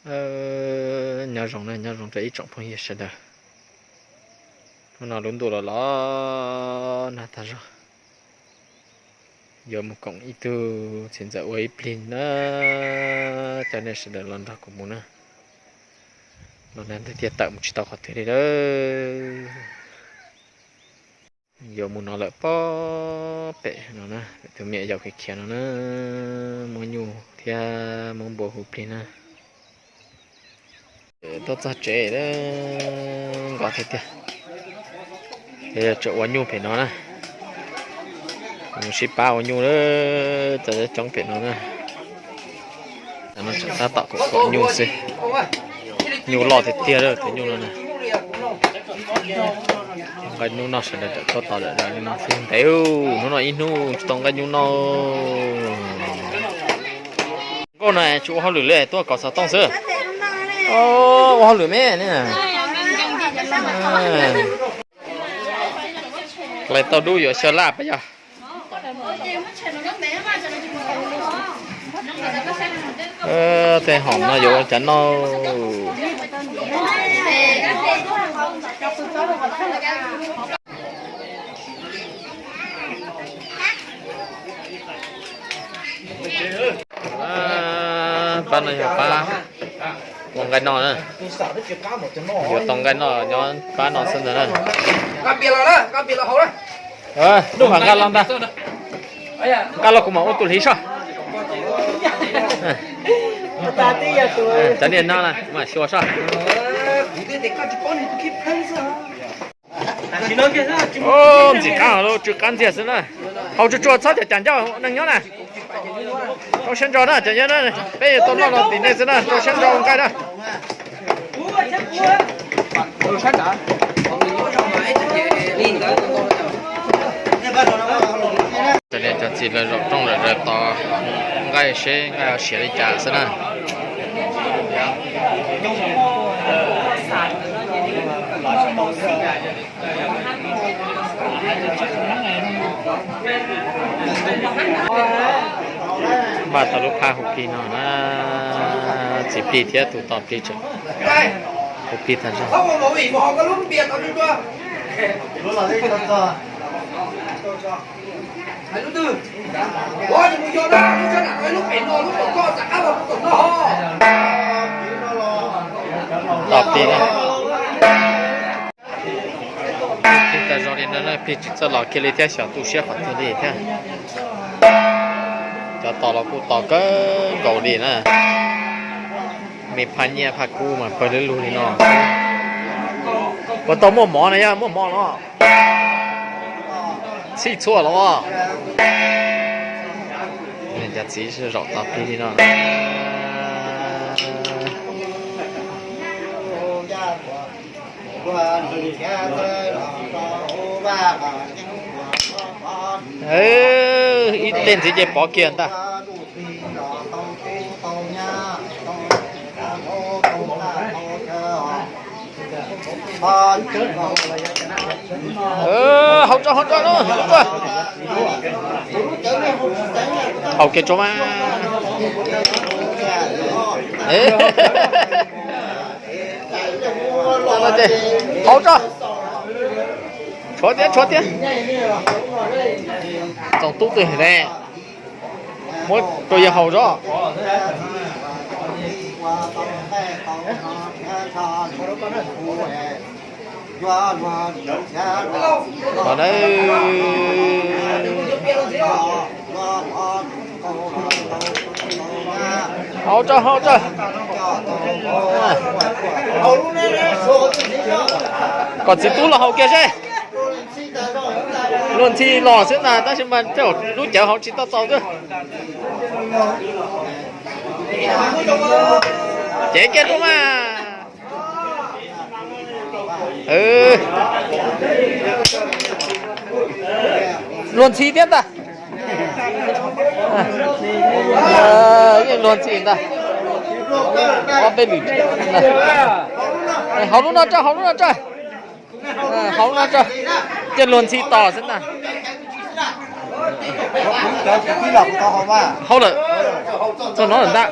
Nyob zoo na, nyob zoo rau ib tsoom phooj ywg sawv daws. Hnub no lub ntuj los los nag tag zog, yuav mus koom ib tug txiv ntxawm ua ib plig na, coj nej sawv daws los nrog kuv mus na. Los nag ntawd thiaj tawm mus tsis tau qhov twg li lawm. Yuav mus no lawm pob pem no na, tus me nyuam yaus khiav khiav no na, muab nyuj thiab muab npua hu plig na. Tuaj txog tsev nkos tiag tiag, es tseem ua nyuj pem no na. Mus sib pab ua nyuj, cov coob pem no na. Tam no tseem tab tom kom nyuj xwb. Nyuj loj tiag tiag lawm tus nyuj no na. Nqaij nyuj noj sawv daws tawm tuaj tos lawm li no xwb ntev, hnub no ib hnub tsis tau nqaij nyuj noj. Nkauj no tsis ua hauj lwm li, tuaj kov xov tooj xwb. Ua hauj lwm me ne. Hlais tau dub yuav xyaw laj pab yog. Tej hoom no yuav ua cas noj. Pab no yog pab ua nqaij noj na. Yuav tau nqaij noj nyob pab no xwb ntag na. Nub pam nqaj los ntag. Nqaj los kuv mam ua tus hliv soj. Cov niag no na kuv mam xyuas soj. Ntxim qab los tsw qab ntxiag xwb na. Haus tsuag tsuag txhob cam cam ncauj neeg nyob na. Rau siab ntso na cov nyob na, peb yuav tau noj los tim nej xwb na, rau siab ntso ua nqaij na. Cov niam cov txiv lawv zaum rooj lawm lawv tos nqaij seb nqaij ho siav li cas xwb na. Npaj tau lub phab hu plig no na, txiv plig thiab tus tos plig tseem hu plig tag zog. Tos plig na. Plig tag zog li no na, plig tsis txawj los kiag li thiab, xyov tu siab qhov twg li thiab. Cov tos los kuj tos kawg nkaus li na. Me phaj nyiaj phaj kub mas pawg lug lug li no. Puas tau muaj mov na, yog muaj mov no txhij txhua los. Cov txiv zaum tos plig li no. Ib tej ntxiv ces pov kiag ntag. Haus tso, haus tso, haus tso. Haus kiag tso mas. Haus tso. Tshuav tiag, tshuav tiag. Txoom tub twg ne? Muab rau yawg haus tso. Haus tso, haus tso. Kom txiv tub los haus kiag seb. Luag ntxhi los xwb ntag, tab sis mas tej lub cawv hauv tsis tau txaus xwb. Cev kiag rau mas. Luag ntxhi thiab ntag. Yeej luag ntxhi ntag. Ob peb lwm. Haus lub no tso, haus lub no tso. Haus no tso. Ces luag ntxhi tos xwb ntag. Haus lawm. Txog no lawm ntag.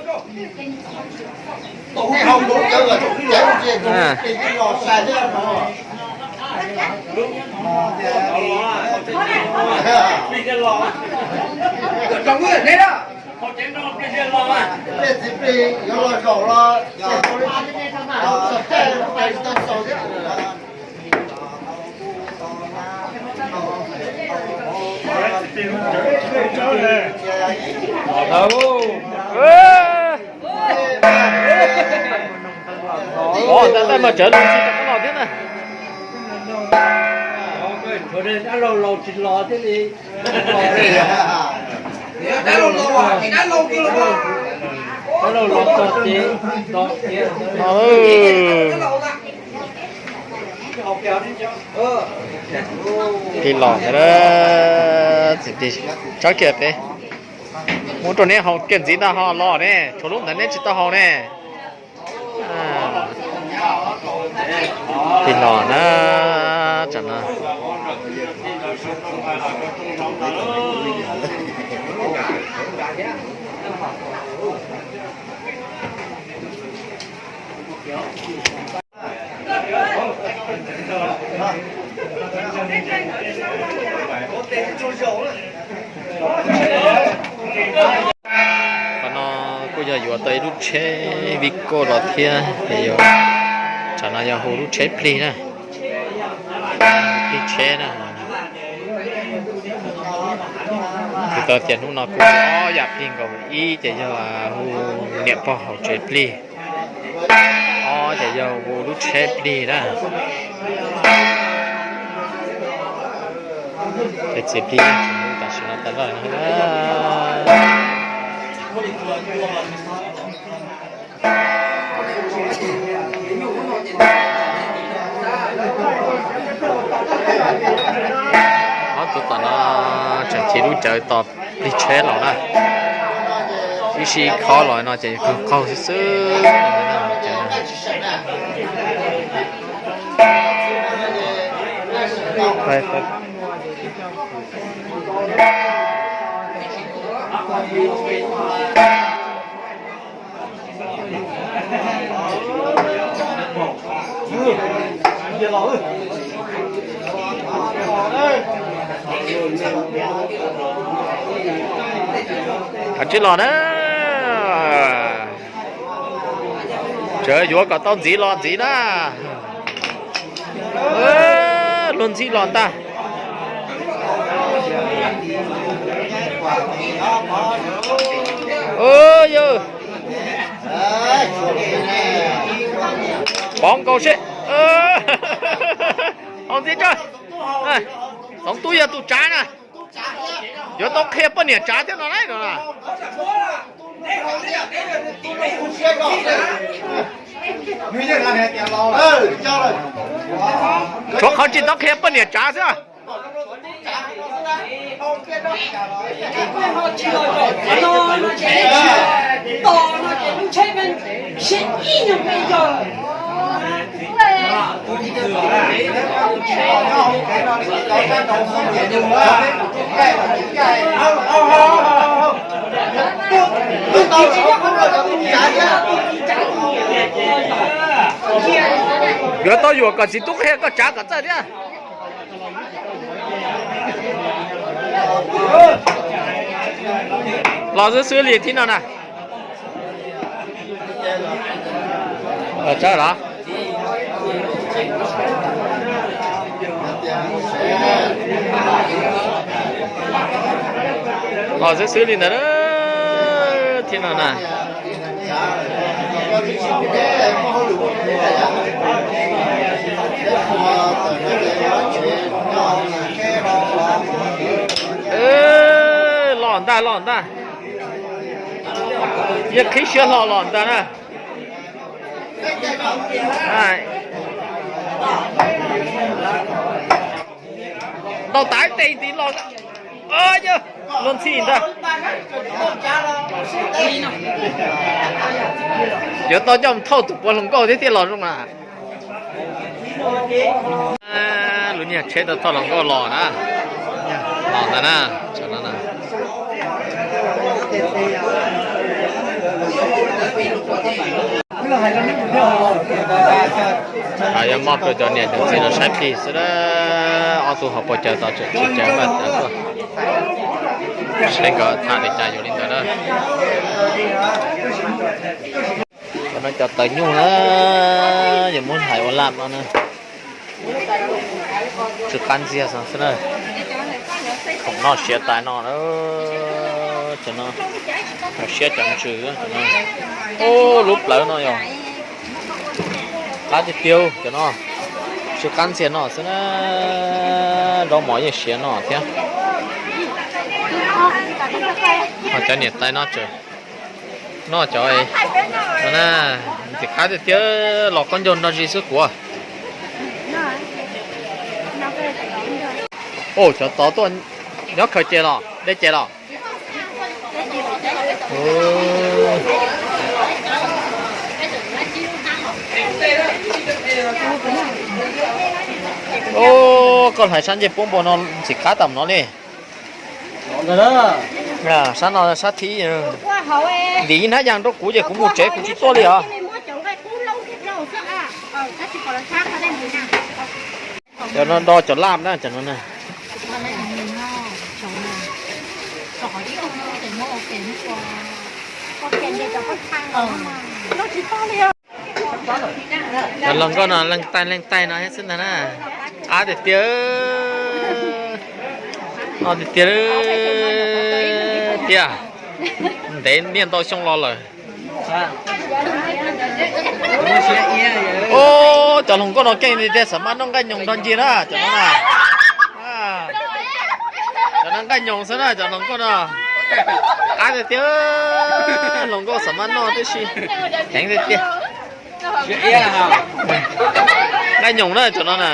Ov, ntawm ntawd mas tsawv los tsis tau los thiab na. Dab laug los tsis los thiab li. Dab laug los txog ces los thiab. Plig los ntawd, txawb kiag peb. Muab rau neb haus kiag ntxiv ntag ho los ne, tshuav lub ntawd neb tsis tau haus ne. Plig los na, tsam no. Qhov no kuj yog yuav tau ib lub tsheb Vigo los thiab es yog, tsam no yog hu lub tsheb plig na, plig tsheb na. Kuv tau tias hnub no kuj ob yam plig nkaus, ib ces yog hu niam pog hauv tsev plig, ob ces yog hu lub tsheb plig na. Ces txiv plig tseem hu tam sim no tas zog no. Ob tug tom no tseem chiv lub cawv tos plig tsheb los na. Ib sij khob los no ces kawg qaug xwb xwb. Kav tsij los na. Tseem yuav kom tau ntxiv los ntxiv na. Luag ntxhi los ntag. Yog, pov nkaus seb. Haus ntxiv tso. Txoov tub yog tus tsav na. Yuav tau qhia poj niam tsav thiab no lauj no. Tshuav qhov tsis tau qhia poj niam tsav xwb. Yuav tau yuam kom txiv tub qhia koj tsav kom txawj thiab. Los xwb xwb li thib no na. Los tsav los. Los xwb xwb li ntawd thib no na. Los ntag los ntag. Yog qhib siab hlo los ntag na. Ntaus tas ib teg tiv los. Luag ntxhi ntag. Yuav tau coj mus thauj tus puav hluas nkauj thiab thiaj los zoo na. Lub niag tsheb tau thauj hluas nkauj los na. Los ntag na. Yuav muab rau cov niam cov txiv no saib plig xwb na. Ob tug hauv paus caws tod tseem tsis caws mas caws tuaj. Saib nkawd tham li cas yuav li ntawd na. Cov no cov tawv nyuj na, yuav muab hlais ua laj no na. Tsw qab ntxiag xwb na. Khoom noj siav tas no, cov no, siab cov ntsws. Ub, lub plawv no yog qab tiag tiag cov no. Tsw qab ntxiag no xwb na, zaub mov yeej siav no thiab. Ho cov niam tais no tseem noj cov no na, ntxim qab tiag tiag, los qaub ncaug nrog zis xwb kuv. Ub, cov tod tuaj nyob khaws ces los dej ces los. Ub, koj hlais sab ncej puab npua no ntxim qab tas no li. Sab no sab thib. Vim ib hnab yas nrog kuv ces kuv mus tsev kuv tsis tuaj li os. Cov no do cov laj na, cov no na. Cov hluas nkauj no leej taij leej taij no thiab xwb ntag na. Qab tiag tiag. No tiag tiag tiag. Ntev niaj ntau xyoo los lawm. Ub, cov hluas nkauj no keej tiag tiag, xav mas noj nqaij nyoos nrog ncig na cov no na. Cov no nqaij nyoos xwb na cov hluas nkauj no. Qab tiag tiag, hluas nkauj xav mas noj tib si. Heev tiag tiag. Nqaij nyoos na cov no na.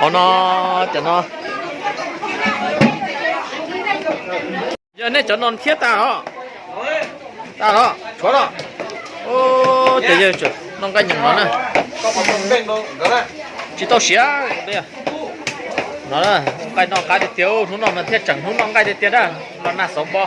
Hauv no, cov no. Yog nej cov no thiab tag os. Tag los tshuav los. Ces yog noj nqaij nyoos no na. Tsis tau siav. No, nqaij noj qab tiag tiag, hnub no mas thiaj tseem hnub noj nqaij tiag tiag na. Los nag xauv npo.